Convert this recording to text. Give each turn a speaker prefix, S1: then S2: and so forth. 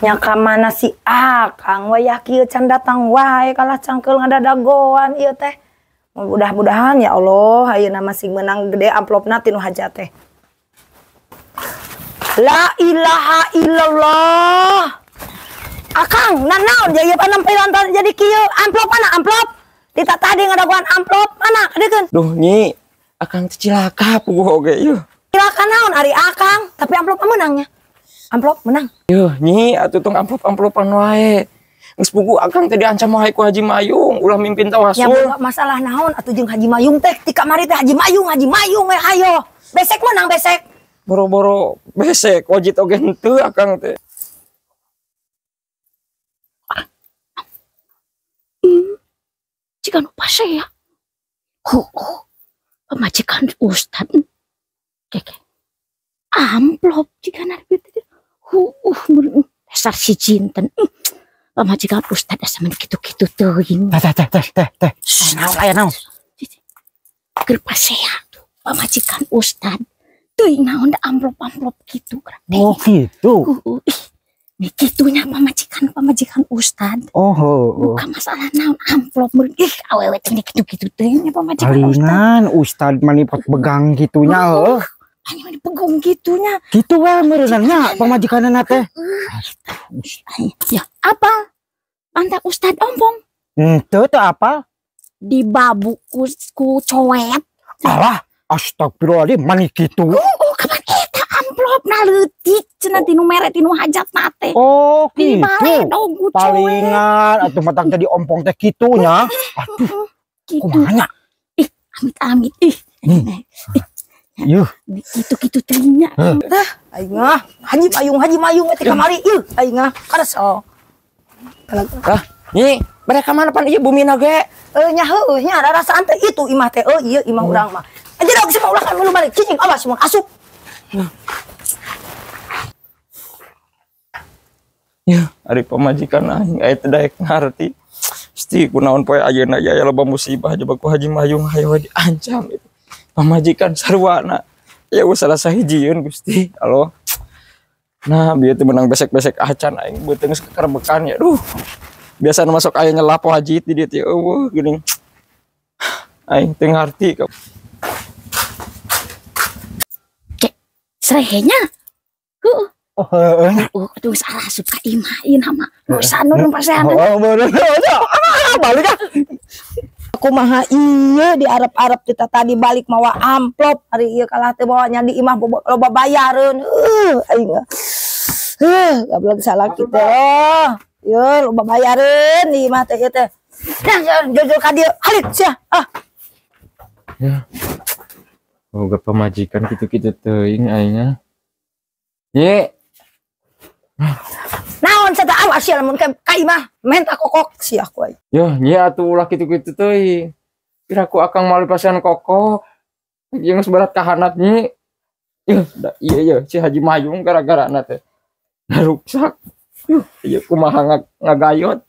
S1: Nya ka mana si Akang wayah kieu can datang wae kalah cangkeul ngadadagoan ieu teh. Mudah-mudahan ya Allah ayeuna mah sing meunang gede amplopna tinu hajat teh. La ilaha illallah. Akang, nanaon ja ieu panampilan jadi kieu? Amplop mana amplop? Dita tadi ngadagoan amplop mana? Kadeukeun.
S2: Duh nyi, Akang teh cilaka puguh oge ieu.
S1: Cilaka naon ari Akang, tapi amplop meunangnya. Amplop menang.
S2: Yuh, nyi atuh tong amplop-amplopan wae. Geus puguh Akang teh diancam wae ku Haji Mayung, ulah mimpin tawasul.
S1: Ya boga masalah naon atuh jeung Haji Mayung teh? Ti kamari teh Haji Mayung we hayo. Besek menang besek.
S2: Boro-boro besek wajit oge henteu Akang teh.
S3: Jika nu pasea. Heuh. Pamajikan ustad. Keke. Amplop jika nabi teh. Dasar si jinten. Pamajikan ustad asa meni kitu-kitu teuing.
S4: Teh teh teh teh teh. Naon aya naon?
S3: Keur pasea tuh pamajikan ustad. Teuing naon da amplop-amplop kitu.
S4: Oh gitu.
S3: Ih, ni kitunya pamajikan ustad.
S4: Oh heuh.
S3: Bukan masalah naon amplop meureun. Ih, awewe teh kitu-kitu teuing nya pamajikan ustad.
S4: Palingan ustad mani begang kitunya heuh.
S3: Hanya mani pegung gitunya.
S4: Gitu we meureunna nya pamajikanna teh.
S3: Ya, apa? Pantak ustad ompong.
S4: Henteu teu apa?
S3: Dibabu ku coet.
S4: Alah, astagfirullahaladzim mani kitu.
S3: Oh, kapan eta amplopna leutik cenah tinu mere tinu hajatna teh.
S4: Oh, gitu.
S3: Dibaledog ku coet.
S4: Palingan atuh matang teh diompong teh kitu nya. Aduh.
S3: Kitu.
S4: Kumaha nya?
S3: Ih, amit-amit ih.
S4: Yuh.
S3: Gitu-gitu teuing nya.
S1: Tah, aing mah Haji Mayung teh kamari ieu aing mah karesol.
S2: Lah, nyi, mereka mana pan ieu bumina ge?
S1: Nya heueuh nya rarasaan teh itu imah teh euy ieu imah urang mah. Anjeun geus mah ulah kan mun balik cicing awas mun asup.
S2: Ya, ari pamajikan aing aya teh daek ngarti. Gusti kunaon poe ayeuna ya loba musibah coba ku Haji Mayung hayo diancam itu. Pamajikan sarwana. Ya geus salah sahijieun Gusti. Halo. Nah, bieu teh menang besek-besek acan aing beuteung geus kekerbekan ya. Duh. Biasa masuk aya nyelap haji di dieu teh eueuh geuning. Aing teu ngarti ka.
S3: Cek, serehnya. Heuh.
S4: Oh, heueuh nya.
S3: Oh, aduh salah asup ka imah ieu mah. Dosa nu pasean.
S4: Oh, bener. Ah, balik ah.
S1: Kumaha ieu di Arab-Arab kita tadi balik mawa amplop hari ieu kalah teh bawa nya di imah loba bayareun. Aing mah. Goblok salah kitu. Ieu loba bayareun di imah teh ieu teh. Nah, jujur ka dieu, halik sia. Ah.
S2: Ya. Boga pamajikan kitu-kitu teuing aing nya. Ye.
S1: Naon sia teh awas sia lamun ka imah menta kokok sia ku aing.
S2: Yo, nyi atuh ulah kitu-kitu teuing. Kira ku Akang malu pasian kokok. Ieu geus berat kahanat nyi. Yuh, da ieu ye si Haji Mayung gara-garana teh. Ruksak. Yuh, ieu kumaha ngagayot.